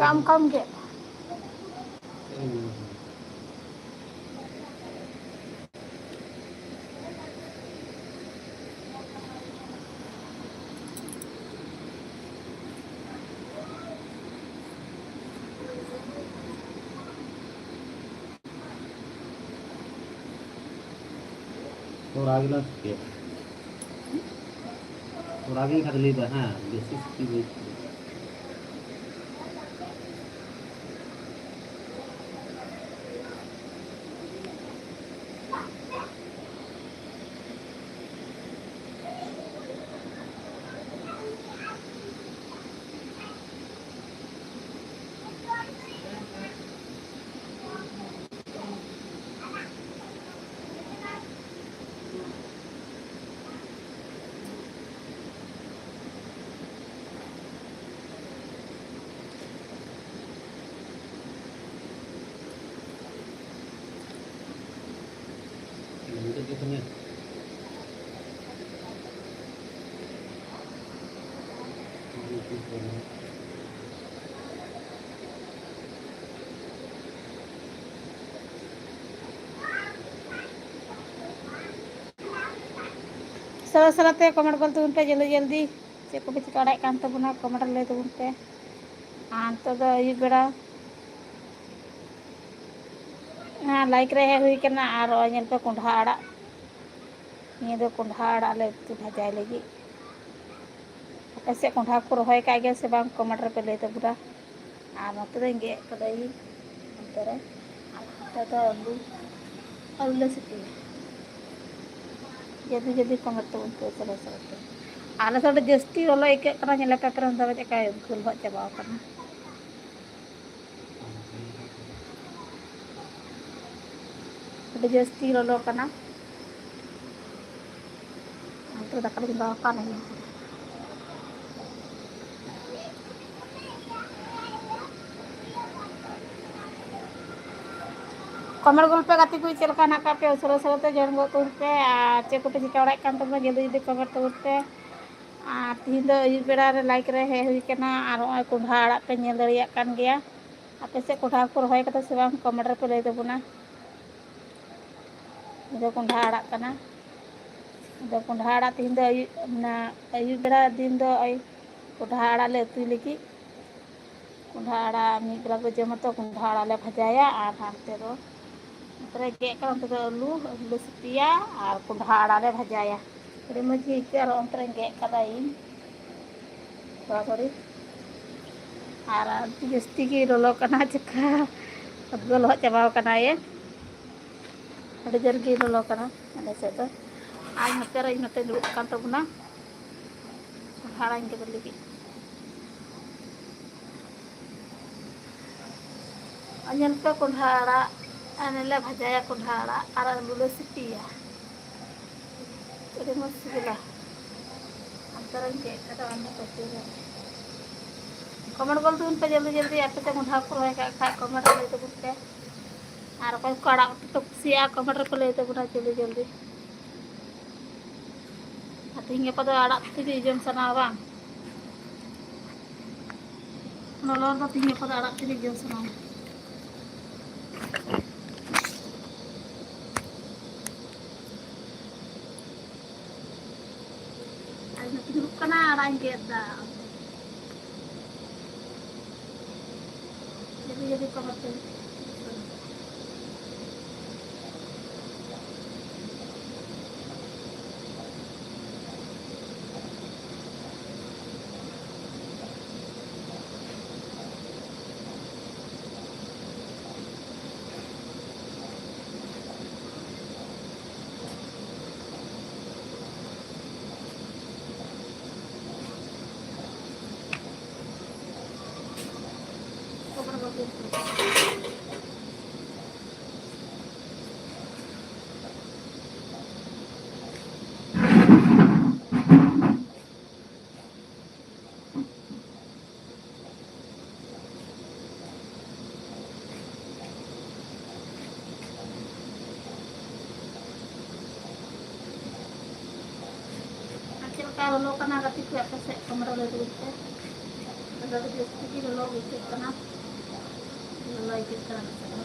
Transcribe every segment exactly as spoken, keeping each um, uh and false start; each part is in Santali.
ᱠᱚᱢ ᱠᱚᱢ ᱜᱮ᱾ ᱛᱷᱚᱲᱟ ᱜᱮᱞᱟᱝ ᱥᱤᱯᱤᱭᱟ᱾ ᱛᱷᱚᱲᱟ ᱜᱮ ᱠᱷᱟᱹᱞᱤ ᱫᱚ, ᱦᱮᱸ, ᱵᱮᱥᱤ ᱥᱤᱯᱤ ᱵᱟᱹᱧ ᱥᱤᱯᱤᱭᱟ᱾ ᱥᱟᱞᱟ ᱥᱟᱞᱟ ᱛᱮ comment ᱜᱚᱞ ᱛᱟᱵᱚᱱ ᱯᱮ, ᱡᱚᱞᱫᱤ ᱡᱚᱞᱫᱤ᱾ ᱪᱮᱫ ᱠᱚᱯᱮ ᱪᱤᱠᱟᱹ ᱵᱟᱲᱟᱭᱮᱫ ᱠᱟᱱ ᱛᱟᱵᱚᱱᱟ, comment ᱨᱮ ᱞᱟᱹᱭ ᱛᱟᱵᱚᱱ ᱯᱮ᱾ ᱟᱨ ᱱᱤᱛᱚᱜ ᱫᱚ ᱟᱹᱭᱩᱵ ᱵᱮᱲᱟ᱾ ᱦᱮᱸ, like ᱨᱮ ᱦᱮᱡ ᱦᱩᱭ ᱠᱟᱱᱟ᱾ ᱟᱨ ᱱᱚᱜᱼᱚᱭ ᱧᱮᱞ ᱯᱮ, ᱠᱚᱸᱰᱷᱟ ᱟᱲᱟᱜ, ᱱᱤᱭᱟᱹ ᱫᱚ ᱠᱚᱸᱰᱷᱟ ᱟᱲᱟᱜ ᱞᱮ ᱩᱛᱩ ᱵᱷᱟᱡᱟᱭ ᱞᱟᱹᱜᱤᱫ᱾ ᱟᱯᱮ ᱥᱮᱫ ᱠᱚᱸᱰᱷᱟ ᱠᱚ ᱨᱚᱦᱚᱭ ᱠᱟᱜ ᱜᱮᱭᱟ ᱥᱮ ᱵᱟᱝ, comment ᱨᱮᱯᱮ ᱞᱟᱹᱭ ᱛᱟᱵᱚᱱᱟ᱾ ᱟᱨ ᱱᱚᱛᱮ ᱫᱚᱧ ᱜᱮᱫ ᱠᱟᱫᱟᱭᱤᱧ ᱚᱱᱛᱮ ᱨᱮ, ᱟᱨ ᱱᱚᱛᱮ ᱫᱚ ᱟᱹᱞᱩ, ᱟᱹᱞᱩ ᱞᱮ ᱥᱤᱯᱤᱭᱟ᱾ ᱡᱚᱞᱫᱤ ᱡᱚᱞᱫᱤ comment ᱛᱟᱵᱚᱱ ᱯᱮ ᱩᱥᱟᱹᱨᱟ ᱩᱥᱟᱹᱨᱟ ᱛᱮ᱾ ᱟᱞᱮ ᱥᱮᱫ ᱫᱚ ᱡᱟᱹᱥᱛᱤ ᱞᱚᱞᱚ ᱟᱹᱭᱠᱟᱹᱜ ᱠᱟᱱᱟ, ᱧᱮᱞ ᱯᱮ ᱯᱨᱚᱱ ᱫᱚ ᱪᱮᱫᱠᱟᱭ ᱜᱷᱩᱞ ᱦᱚᱫ ᱪᱟᱵᱟᱣ ᱠᱟᱱᱟ᱾ ᱟᱹᱰᱤ ᱡᱟᱹᱥᱛᱤ ᱞᱚᱞᱚ ᱠᱟᱱᱟ᱾ ᱚᱱᱛᱮ ᱨᱮ ᱫᱟᱠᱟ ᱞᱮ ᱪᱚᱸᱫᱟ ᱟᱠᱟᱫ᱾ Comment ᱜᱚᱞ ᱯᱮ ᱜᱟᱛᱮ ᱠᱚ, ᱪᱮᱫ ᱞᱮᱠᱟ ᱦᱮᱱᱟᱜ ᱟᱠᱟᱫ ᱯᱮᱭᱟ? ᱩᱥᱟᱹᱨᱟ ᱩᱥᱟᱹᱨᱟ ᱛᱮ join ᱜᱚᱫ ᱛᱟᱵᱚᱱ ᱯᱮ᱾ ᱟᱨ ᱪᱮᱫ ᱠᱚᱯᱮ ᱪᱤᱠᱟᱹ ᱵᱟᱲᱟᱭᱮᱫ ᱠᱟᱱ ᱛᱟᱵᱚᱱᱟ, ᱡᱚᱞᱫᱤ ᱡᱚᱞᱫᱤ comment ᱛᱟᱵᱚᱱ ᱯᱮ᱾ ᱟᱨ ᱛᱤᱦᱤᱧ ᱫᱚ ᱟᱹᱭᱩᱵ ᱵᱮᱲᱟ ᱨᱮ ᱞᱟᱭᱤᱴ ᱨᱮ ᱦᱮᱡ ᱦᱩᱭ ᱠᱟᱱᱟ᱾ ᱟᱨ ᱱᱚᱜᱼᱚᱭ ᱠᱚᱸᱰᱷᱟ ᱟᱲᱟᱜ ᱯᱮ ᱧᱮᱞ ᱫᱟᱲᱮᱭᱟᱜ ᱠᱟᱱ ᱜᱮᱭᱟ᱾ ᱟᱯᱮ ᱥᱮᱫ ᱠᱚᱸᱰᱷᱟ ᱠᱚ ᱨᱚᱦᱚᱭ ᱠᱟᱫᱟ ᱥᱮ ᱵᱟᱝ, ᱠᱚᱢᱮᱱᱴ ᱨᱮᱯᱮ ᱞᱟᱹᱭ ᱛᱟᱵᱚᱱᱟ᱾ ᱱᱤᱭᱟᱹ ᱫᱚ ᱠᱚᱸᱰᱷᱟ ᱟᱲᱟᱜ ᱠᱟᱱᱟ᱾ ᱟᱫᱚ ᱠᱚᱸᱰᱷᱟ ᱟᱲᱟᱜ ᱛᱤᱦᱤᱧ ᱫᱚ ᱟᱹᱭᱩᱵ, ᱚᱱᱟ ᱟᱹᱭᱩᱵ ᱵᱮᱲᱟ ᱫᱤᱱ ᱫᱚ ᱳᱭ ᱠᱚᱸᱰᱷᱟ ᱟᱲᱟᱜ ᱞᱮ ᱩᱛᱩᱭ ᱞᱟᱹᱜᱤᱫ᱾ ᱠᱚᱸᱰᱷᱟ ᱟᱲᱟᱜ ᱢᱤᱫ ᱵᱮᱲᱟ ᱠᱚ ᱡᱚᱢᱟ ᱛᱚ, ᱠᱚᱸᱰᱷᱟ ᱟᱲᱟᱜ ᱞᱮ ᱵᱷᱟᱡᱟᱭᱟ᱾ ᱟᱨ ᱦᱟᱱᱛᱮ ᱫᱚ ᱱᱚᱛᱮ ᱨᱮ ᱜᱮᱫ ᱠᱟᱜᱼᱟ, ᱚᱱᱛᱮ ᱫᱚ ᱟᱹᱞᱩ, ᱟᱹᱞᱩ ᱞᱮ ᱥᱤᱯᱤᱭᱟ ᱟᱨ ᱠᱚᱸᱰᱷᱟ ᱟᱲᱟᱜ ᱞᱮ ᱵᱷᱟᱡᱟᱭᱟ᱾ ᱟᱹᱰᱤ ᱢᱚᱡᱽ ᱜᱮ ᱟᱹᱭᱠᱟᱹᱜᱼᱟ᱾ ᱟᱨ ᱚᱱᱛᱮ ᱨᱮᱧ ᱜᱮᱫ ᱠᱟᱫᱟ ᱤᱧ ᱛᱷᱚᱲᱟ ᱛᱷᱚᱲᱤ᱾ ᱟᱨ ᱟᱹᱰᱤ ᱡᱟᱹᱥᱛᱤ ᱜᱮ ᱞᱚᱞᱚ ᱠᱟᱱᱟ, ᱪᱮᱠᱟ ᱩᱫᱽᱜᱟᱹᱨ ᱞᱚᱦᱚᱫ ᱪᱟᱵᱟᱣ ᱠᱟᱱᱟ ᱭᱮ᱾ ᱟᱹᱰᱤ ᱡᱳᱨ ᱜᱮ ᱞᱚᱞᱚ ᱠᱟᱱᱟ ᱟᱞᱮ ᱥᱮᱫ ᱫᱚ᱾ ᱟᱨ ᱱᱚᱛᱮ ᱨᱮ ᱤᱧ ᱱᱚᱛᱮᱧ ᱫᱩᱲᱩᱵ ᱠᱟᱱ ᱛᱟᱵᱚᱱᱟ ᱠᱚᱸᱰᱷᱟ ᱟᱲᱟᱜ ᱤᱧ ᱜᱮᱫ ᱞᱟᱹᱜᱤᱫ᱾ ᱟᱨ ᱧᱮᱞ ᱯᱮ, ᱠᱚᱸᱰᱷᱟ ᱟᱲᱟᱜ ᱟᱨ ᱞᱮ ᱵᱷᱟᱡᱟᱭᱟ, ᱠᱚᱸᱰᱷᱟ ᱟᱲᱟᱜ ᱟᱨ ᱟᱹᱞᱩ ᱞᱮ ᱥᱤᱯᱤᱭᱟ᱾ ᱟᱹᱰᱤ ᱢᱚᱡᱽ ᱥᱤᱵᱤᱞᱟ᱾ ᱚᱱᱛᱮ ᱨᱮᱧ ᱜᱮᱫ ᱠᱟᱫᱟ, ᱵᱟᱝ ᱫᱚ ᱯᱟᱹᱴᱤ ᱨᱮ᱾ ᱠᱚᱢᱮᱱᱴ ᱜᱚᱞ ᱛᱟᱵᱚᱱ ᱯᱮ ᱡᱚᱞᱫᱤ ᱡᱚᱞᱫᱤ, ᱟᱯᱮ ᱥᱮᱫ ᱠᱚᱸᱰᱷᱟ ᱠᱚ ᱨᱚᱦᱚᱭ ᱠᱟᱜ ᱠᱷᱟᱡ ᱠᱚᱢᱮᱱᱴ ᱨᱮ ᱞᱟᱹᱭ ᱛᱟᱵᱚᱱ ᱯᱮ᱾ ᱟᱨ ᱚᱠᱚᱭ ᱠᱚ ᱟᱲᱟᱜ ᱩᱛᱩ ᱯᱮ ᱠᱩᱥᱤᱭᱟᱜᱼᱟ, ᱠᱚᱢᱮᱱᱴ ᱨᱮᱯᱮ ᱞᱟᱹᱭ ᱛᱟᱵᱚᱱᱟ ᱡᱚᱞᱫᱤ ᱡᱚᱞᱫᱤ᱾ ᱟᱨ ᱛᱤᱦᱤᱧ ᱜᱟᱯᱟ ᱫᱚ ᱟᱲᱟᱜ ᱛᱤᱱᱟᱹᱜ ᱡᱚᱢ ᱥᱟᱱᱟᱣᱟ ᱵᱟᱝ? ᱞᱚᱞᱚ ᱨᱮᱫᱚ ᱛᱤᱦᱤᱧ ᱜᱟᱯᱟ ᱫᱚ ᱟᱲᱟᱜ ᱛᱤᱱᱟᱹᱜ ᱡᱚᱢ ᱥᱟᱱᱟᱣᱟ᱾ ᱟᱨ ᱱᱚᱛᱮ ᱫᱩᱲᱩᱵ ᱠᱟᱱᱟ, ᱟᱲᱟᱜ ᱤᱧ ᱜᱮᱫ ᱮᱫᱟ᱾ ᱡᱚᱞᱫᱤ ᱡᱚᱞᱫᱤ ᱠᱚ ᱵᱟᱯᱮ ᱞᱚᱞᱚ ᱠᱟᱱᱟ ᱜᱟᱛᱮ ᱠᱚ, ᱟᱯᱮ ᱥᱮᱫ ᱠᱚᱢᱨᱟ ᱞᱮ ᱫᱩᱲᱩᱵ ᱛᱮ᱾ ᱟᱫᱚ ᱟᱹᱰᱤ ᱡᱟᱹᱥᱛᱤ ᱜᱮ ᱞᱚᱞᱚ ᱟᱹᱭᱠᱟᱹᱜ ᱠᱟᱱᱟ, ᱞᱚᱞᱚ ᱟᱹᱭᱠᱟᱹᱜ ᱠᱟᱱᱟ ᱱᱟᱥᱮ ᱫᱚ᱾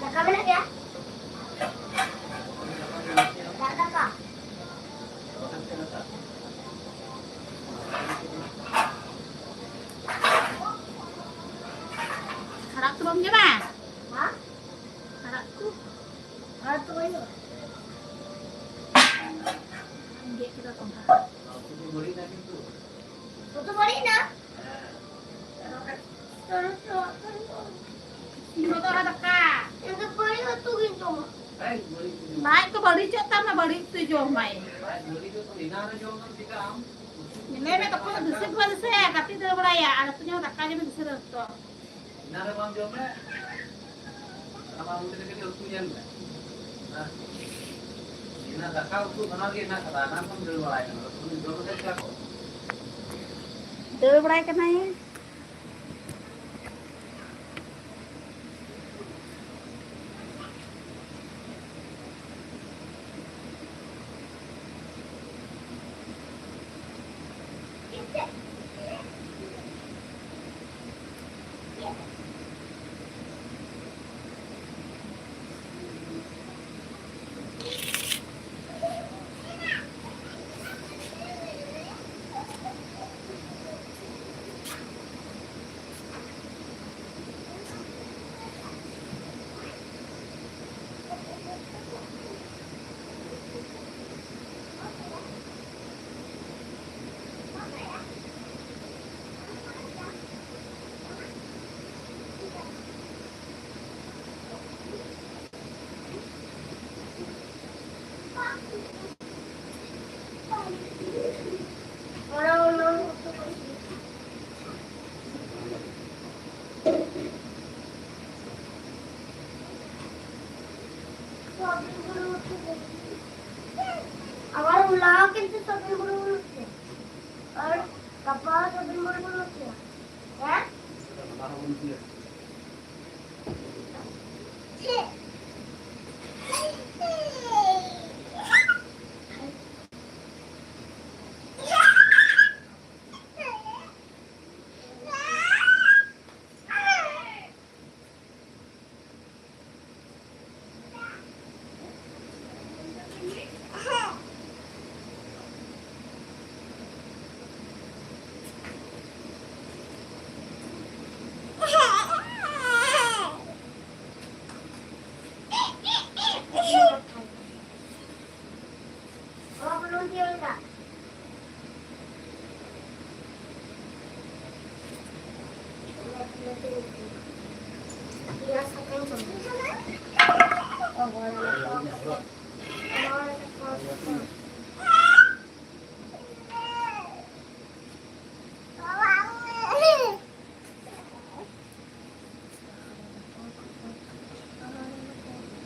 ᱫᱟᱠᱟ ᱢᱮᱱᱟᱜ ᱜᱮᱭᱟ? ᱫᱟᱜ ᱫᱟᱠᱟ? ᱟᱲᱟᱜ ᱠᱚ ᱵᱟᱢ ᱡᱚᱢᱟ? ᱦᱮᱸ? ᱟᱲᱟᱜ ᱠᱚ? ᱟᱲᱟᱜ ᱠᱚ ᱵᱟᱹᱧ ᱡᱚᱢᱟ᱾ ᱜᱮᱫ ᱠᱮᱫᱟ ᱠᱚᱸᱰᱷᱟ᱾ ᱩᱛᱩ ᱵᱟᱹᱲᱤᱡ ᱮᱱᱟ? ᱤᱥᱤᱱ ᱜᱚᱫᱚᱜᱼᱟ ᱫᱟᱠᱟ᱾ ᱤᱧ ᱫᱚ ᱵᱟᱹᱲᱤᱡ ᱩᱛᱩ ᱜᱤᱧ ᱡᱚᱢᱟ᱾ ᱞᱟᱡ ᱠᱚ ᱵᱟᱹᱲᱤᱡᱚᱜ ᱛᱟᱢᱟ, ᱵᱟᱹᱲᱤᱡ ᱩᱛᱩ ᱡᱚᱢᱟᱭ᱾ ᱞᱟᱹᱭ ᱢᱮ, ᱛᱚᱠᱷᱚᱱ ᱫᱚ ᱫᱤᱥᱟᱹ ᱜᱮ ᱵᱟᱭ ᱫᱤᱥᱟᱹᱭᱟ, ᱜᱟᱛᱮ ᱫᱟᱹᱲ ᱵᱟᱲᱟᱭᱟ, ᱟᱨ ᱩᱛᱩ ᱡᱚᱢ ᱫᱟᱠᱟ ᱡᱚᱢᱮ ᱫᱤᱥᱟᱹ ᱫᱚ ᱛᱚ᱾ ᱮᱱᱟᱱ ᱨᱮ ᱵᱟᱢ ᱡᱚᱢ ᱞᱮᱫ? ᱟᱢᱟᱜ ᱢᱚᱫᱽᱫᱷᱮ ᱨᱮ ᱠᱟᱹᱴᱤᱡ ᱩᱛᱩ ᱧᱮᱞ ᱢᱮ᱾ ᱦᱮᱸ? ᱮᱱᱟᱱ ᱫᱟᱠᱟ ᱩᱛᱩ ᱵᱟᱱᱟᱨ ᱜᱮ ᱦᱮᱱᱟᱜ ᱠᱟᱫᱟ, ᱮᱱᱟᱱ ᱠᱷᱚᱱ ᱫᱟᱹᱲ ᱵᱟᱲᱟᱭ ᱠᱟᱱᱟ, ᱩᱱᱤ ᱡᱚᱢ ᱞᱮᱠᱷᱟᱱ ᱪᱮᱠᱟ ᱠᱚᱜ? ᱫᱟᱹᱲ ᱵᱟᱲᱟᱭ ᱠᱟᱱᱟᱭ᱾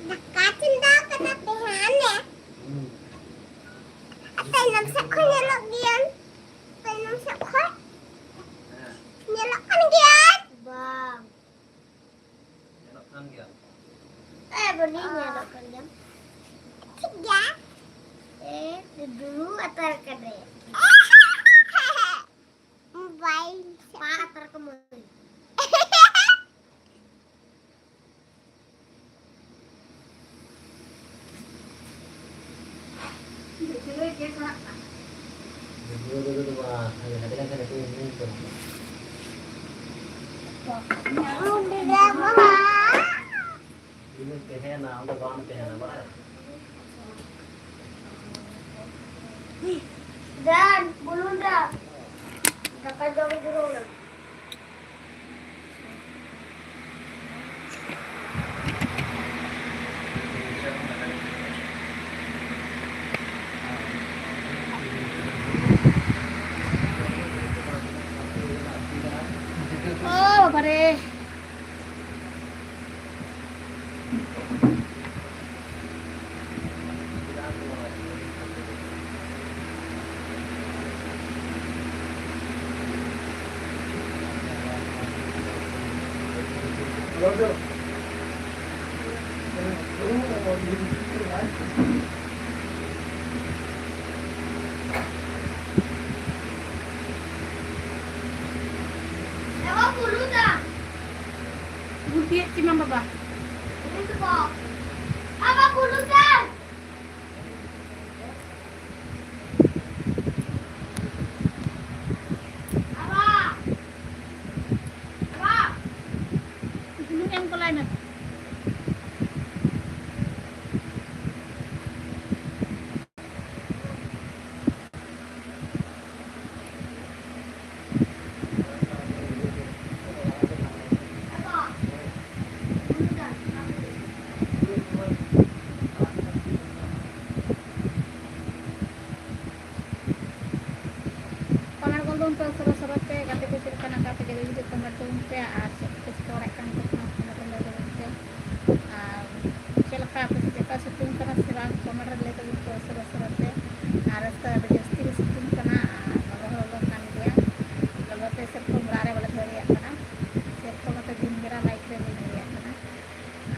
ᱫᱟᱠᱟ ᱪᱚᱸᱫᱟ ᱠᱟᱫᱟ ᱯᱮ ᱦᱟᱸᱜ ᱞᱮ᱾ ᱛᱟᱭᱱᱚᱢ ᱥᱮᱫ ᱠᱷᱚᱱ ᱧᱮᱞᱚᱜ ᱜᱮᱭᱟ᱾ ᱛᱟᱭᱱᱚᱢ ᱥᱮᱫ ᱠᱷᱚᱱ ᱧᱮᱞᱚᱜ ᱠᱟᱱ ᱜᱮᱭᱟ᱾ ᱵᱟᱝ᱾ ᱧᱮᱞᱚᱜ ᱠᱟᱱ ᱜᱮᱭᱟ᱾ ᱮ, ᱵᱚᱱᱤ, ᱧᱮᱞᱚᱜ ᱠᱟᱱ ᱜᱮᱭᱟᱢ᱾ ᱴᱷᱤᱠ ᱜᱮᱭᱟ᱾ ᱮ, ᱫᱩᱲᱩᱵ ᱦᱟᱛᱟᱲ ᱠᱟᱱᱟᱭ᱾ ᱢᱳᱵᱟᱭᱤᱞ᱾ ᱯᱟ ᱦᱟᱛᱟᱲ ᱠᱟᱹᱢᱟᱹᱧ᱾ ᱛᱟᱦᱮᱱᱟ, ᱚᱸᱰᱮ ᱵᱟᱝ ᱛᱟᱦᱮᱱᱟ, ᱵᱟᱲᱟᱭ? ᱫᱟᱱ, ᱵᱩᱞᱩᱝ ᱫᱟ᱾ ᱫᱟᱠᱟ ᱡᱚᱢ ᱫᱩᱨᱩᱝ ᱱᱟ᱾ ᱳ ᱵᱟᱵᱟ ᱨᱮ᱾ ᱜᱩᱞᱯᱤᱭᱮᱫ ᱪᱮᱢᱟ ᱵᱟᱵᱟ᱾ ᱵᱟᱵᱟ, ᱠᱩᱞᱩ ᱪᱟᱞ᱾ ᱵᱩᱞᱩᱝ ᱮᱢ ᱠᱚᱞᱟᱭ ᱢᱮ᱾ ᱩᱱᱠᱩ ᱥᱚᱨᱚ ᱥᱚᱨᱚ ᱛᱮ ᱜᱟᱛᱮ ᱠᱚ ᱪᱮᱫ ᱞᱮᱠᱟ ᱱᱟᱯᱟᱭ ᱛᱮ ᱡᱩᱫᱤ ᱠᱚᱢᱮᱱᱴ ᱛᱟᱵᱚᱱ ᱯᱮ, ᱟᱨ ᱪᱮᱫ ᱠᱚᱯᱮ ᱪᱤᱠᱟᱹ ᱵᱟᱲᱟᱭᱮᱫ ᱠᱟᱱ ᱛᱟᱵᱚᱱᱟ ᱠᱚᱢᱮᱱᱴ ᱨᱮ ᱞᱟᱹᱭ ᱛᱟᱵᱚᱱ ᱯᱮ᱾ ᱟᱨ ᱪᱮᱫ ᱞᱮᱠᱟ ᱟᱯᱮ ᱥᱮᱫ ᱪᱮᱫ ᱞᱮᱠᱟ ᱥᱤᱛᱩᱝ ᱠᱟᱱᱟ ᱥᱮ ᱵᱟᱝ ᱠᱚᱢᱮᱱᱴ ᱨᱮ ᱞᱟᱹᱭ ᱛᱟᱵᱚᱱ ᱯᱮ ᱥᱚᱨᱚ ᱥᱚᱨᱚ ᱛᱮ᱾ ᱟᱨ ᱨᱟᱥᱛᱟ ᱟᱹᱰᱤ ᱡᱟᱹᱥᱛᱤ ᱜᱮ ᱥᱤᱛᱩᱝ ᱠᱟᱱᱟ, ᱟᱨ ᱞᱚᱞᱚ ᱦᱚᱸ ᱞᱚᱞᱚ ᱠᱟᱱ ᱜᱮᱭᱟ᱾ ᱞᱚᱞᱚ ᱛᱮ ᱥᱮᱨᱚᱠᱚᱢ ᱚᱲᱟᱜ ᱨᱮ ᱵᱟᱞᱮ ᱫᱟᱲᱮᱭᱟᱜ ᱠᱟᱱᱟ᱾ ᱥᱮᱨᱚᱠᱚᱢ ᱱᱚᱛᱮ ᱫᱤᱱ ᱵᱮᱲᱟ ᱞᱟᱭᱤᱴ ᱨᱮ ᱵᱟᱹᱧ ᱫᱟᱲᱮᱭᱟᱜ ᱠᱟᱱᱟ᱾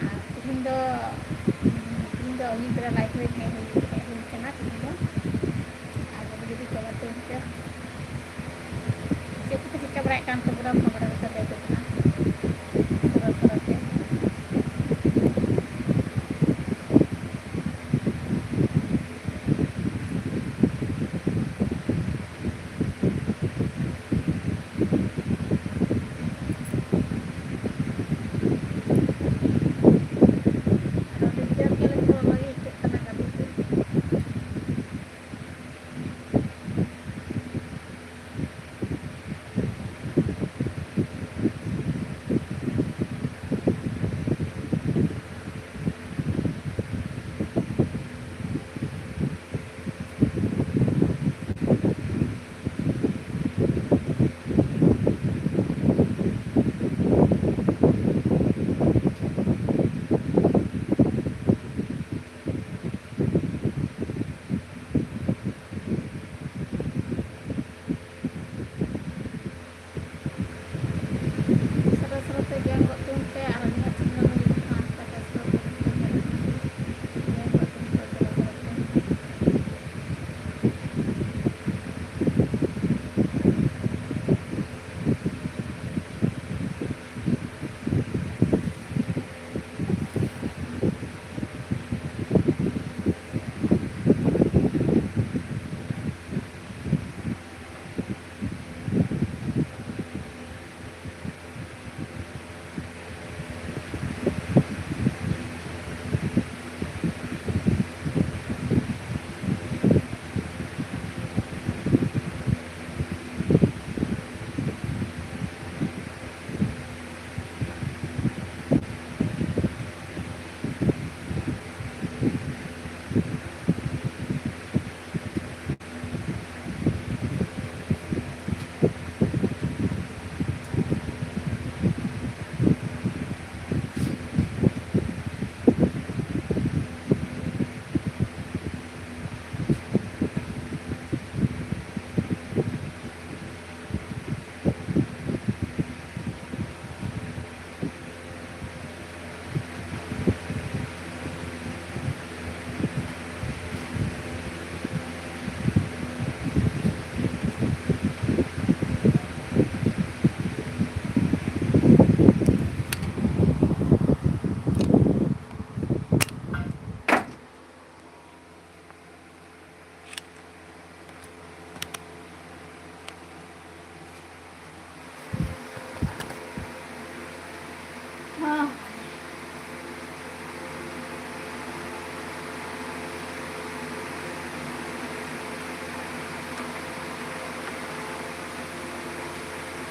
ᱟᱨ ᱛᱤᱦᱤᱧ ᱫᱚ, ᱛᱤᱦᱤᱧ ᱫᱚ ᱟᱹᱭᱩᱵ ᱵᱮᱲᱟ ᱞᱟᱭᱤᱴ ᱨᱮ ᱦᱮᱡ ᱦᱩᱭ, ᱦᱮᱡ ᱦᱩᱭ ᱠᱟᱱᱟ ᱛᱤᱦᱤᱧ ᱫᱚ᱾ ᱟᱨ ᱡᱩᱫᱤ ᱠᱚᱢᱮᱱᱴ ᱛᱟᱵᱚᱱ ᱯᱮ, ᱪᱮᱫ ᱠᱚᱯᱮ ᱪᱤᱠᱟᱹ ᱵᱟᱲᱟᱭᱮᱫ ᱠᱟᱱ ᱛᱟᱵᱚᱱᱟ ᱠᱚᱢᱮᱱᱴ ᱨᱮ ᱞᱟᱹᱭ ᱛᱟᱵᱚᱱᱟ ᱥᱚᱨᱚ ᱥᱚᱨᱚ ᱛᱮ᱾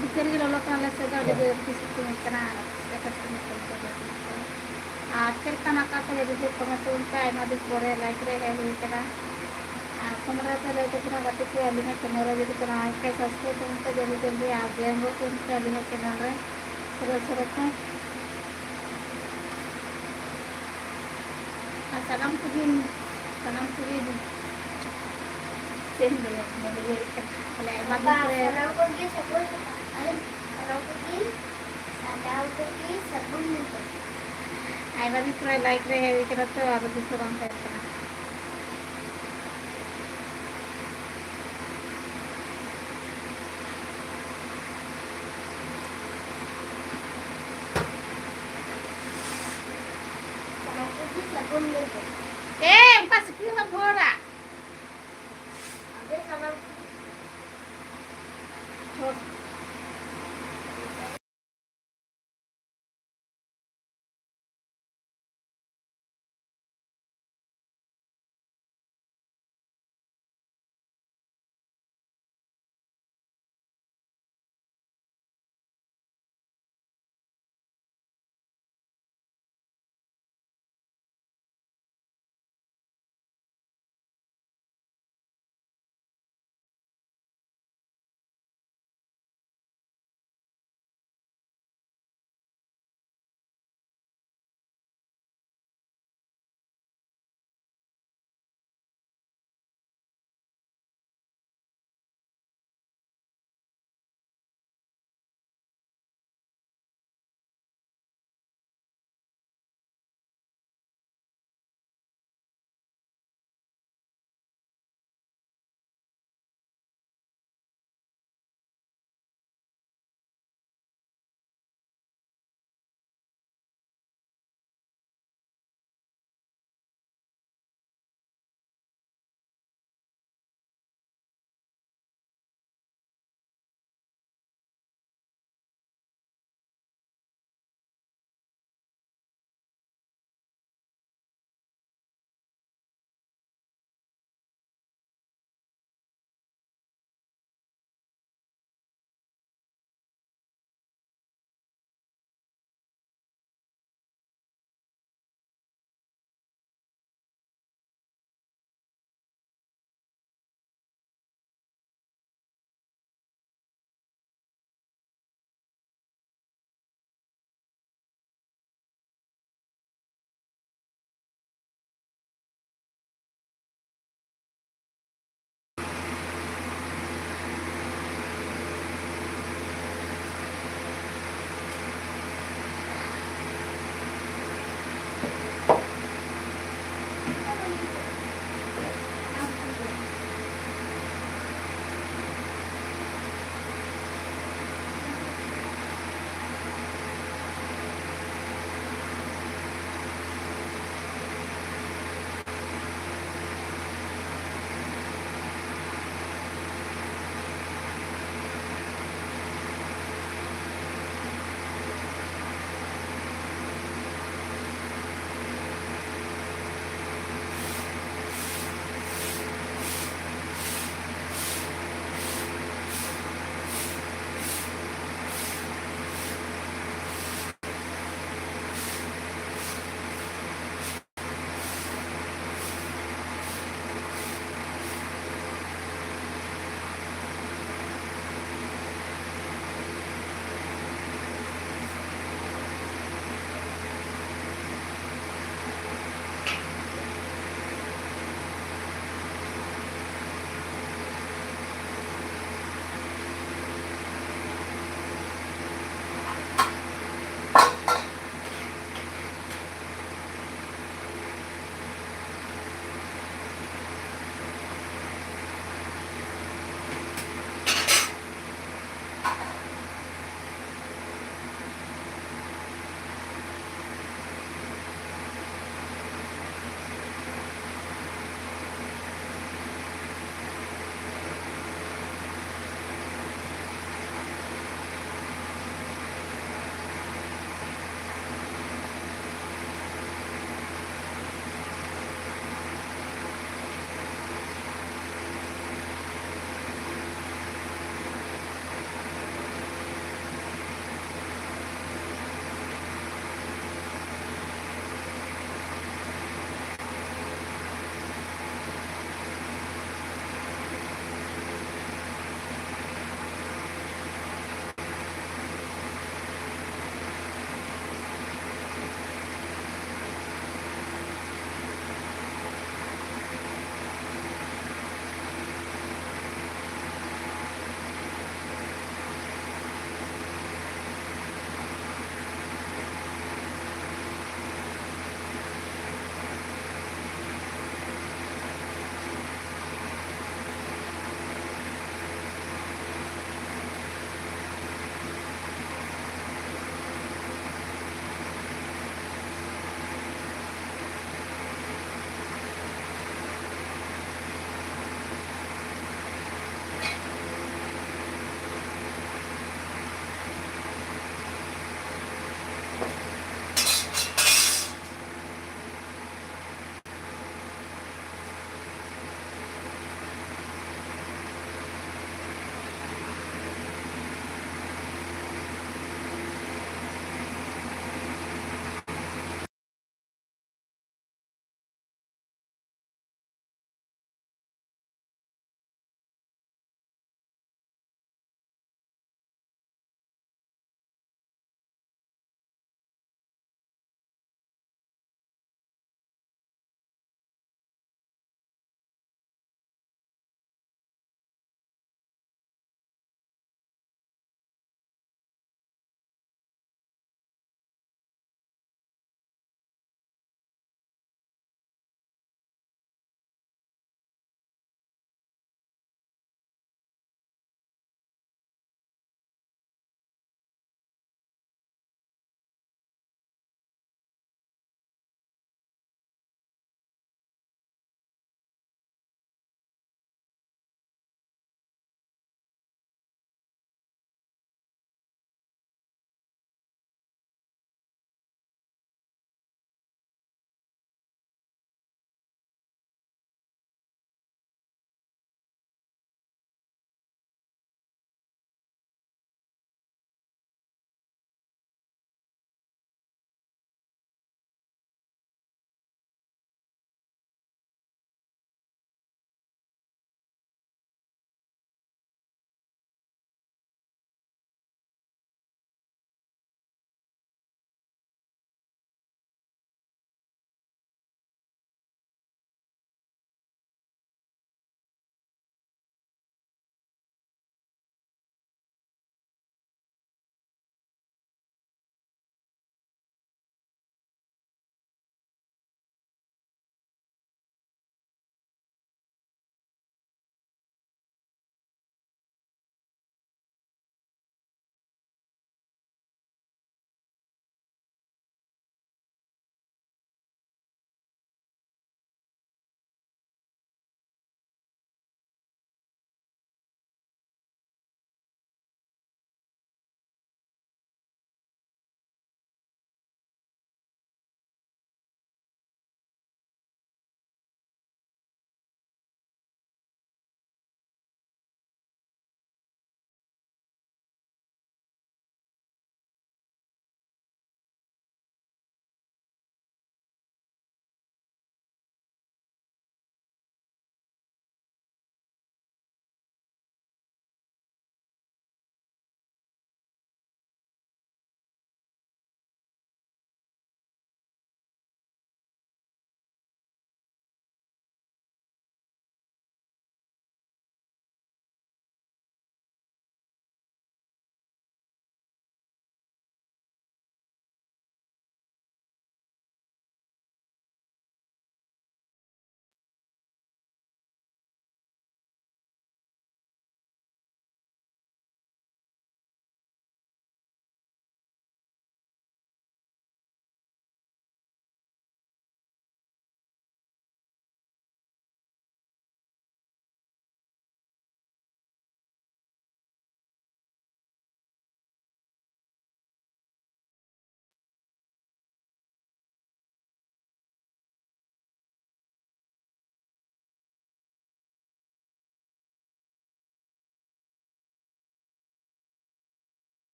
ᱵᱤᱥᱟᱹᱞ ᱜᱮ ᱞᱚᱞᱚ ᱠᱟᱱᱟ ᱟᱞᱮ ᱥᱮᱫ ᱫᱚ, ᱟᱹᱰᱤ ᱡᱳᱨ ᱜᱮ ᱥᱤᱛᱩᱝ ᱠᱟᱱᱟ᱾ ᱟᱨ ᱪᱮᱫ ᱞᱮᱠᱟ ᱥᱤᱛᱩᱝ ᱠᱟᱱᱟ ᱟᱨ ᱪᱮᱫ ᱞᱮᱠᱟ ᱥᱤᱛᱩᱝ ᱠᱟᱱᱟ? ᱟᱨ ᱪᱮᱫ ᱞᱮᱠᱟ ᱱᱟᱯᱟᱭ ᱛᱮ ᱡᱩᱫᱤ ᱠᱚᱢᱮᱱᱴ ᱛᱟᱵᱚᱱ ᱯᱮ, ᱟᱭᱢᱟ ᱫᱤᱱ ᱯᱚᱨᱮ ᱞᱟᱭᱤᱵᱷ ᱨᱮ ᱦᱮᱡ ᱦᱩᱭ ᱠᱟᱱᱟ᱾ ᱟᱨ ᱠᱚᱢᱮᱱᱴ ᱨᱮ ᱞᱟᱹᱭ ᱛᱟᱵᱚᱱᱟ ᱜᱟᱛᱮ ᱠᱚ, ᱟᱹᱞᱤᱧᱟᱜ ᱪᱮᱱᱮᱞ ᱨᱮ ᱡᱩᱫᱤ ᱯᱮ ᱱᱟᱣᱟ ᱜᱮ ᱠᱷᱟᱱ ᱥᱟᱵᱥᱠᱨᱟᱭᱤᱵ ᱛᱟᱵᱚᱱ ᱯᱮ ᱡᱚᱞᱫᱤ ᱡᱚᱞᱫᱤ, ᱟᱨ ᱡᱚᱭᱮᱱ ᱜᱚᱫ ᱠᱚᱜ ᱯᱮ ᱟᱹᱞᱤᱧᱟᱜ ᱪᱮᱱᱮᱞ ᱨᱮ ᱥᱩᱨᱟᱹ ᱥᱩᱨᱟᱹ ᱠᱷᱚᱱ᱾ ᱟᱨ ᱥᱟᱱᱟᱢ ᱠᱚᱜᱮ, ᱥᱟᱱᱟᱢ ᱠᱚᱜᱮ ᱪᱮᱫ ᱤᱧ ᱞᱟᱹᱭᱟ, ᱵᱟᱹᱧ ᱞᱟᱹᱭ ᱫᱟᱲᱮᱭᱟᱜ ᱠᱟᱱᱟ᱾ ᱵᱚᱞᱮ ᱟᱭᱢᱟ ᱫᱤᱱ ᱯᱚᱨᱮ ᱥᱟᱱᱟᱢ ᱠᱚᱜᱮ ᱥᱟᱹᱜᱩᱱ ᱥᱮᱛᱟᱜ᱾ ᱟᱨ ᱥᱟᱱᱟᱢ ᱠᱚᱜᱮ, ᱥᱟᱱᱟᱢ ᱠᱚᱜᱮ ᱥᱟᱹᱜᱩᱱ ᱧᱤᱫᱟᱹ᱾ ᱟᱭᱢᱟ ᱫᱤᱱ ᱯᱚᱨᱮ ᱞᱟᱭᱤᱵᱷ ᱨᱮ ᱦᱮᱡ ᱦᱩᱭ ᱠᱟᱱᱟ ᱛᱚ, ᱟᱫᱚ ᱫᱤᱥᱟᱹ ᱵᱟᱝ ᱛᱟᱦᱮᱸ ᱠᱟᱱᱟ᱾ ᱮ, ᱚᱱᱠᱟ ᱥᱤᱠᱲᱤᱡ ᱦᱚᱸ ᱵᱷᱳᱨᱟ᱾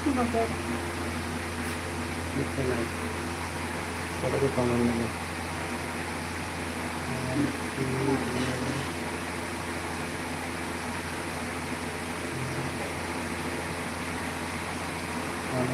ᱵᱟᱵᱟ᱾ ᱢᱤᱫᱴᱮᱱ ᱟᱭ᱾ ᱠᱚᱨᱮ ᱜᱮ ᱠᱚᱢ ᱢᱮᱱᱟᱜᱼᱟ᱾ ᱟᱨ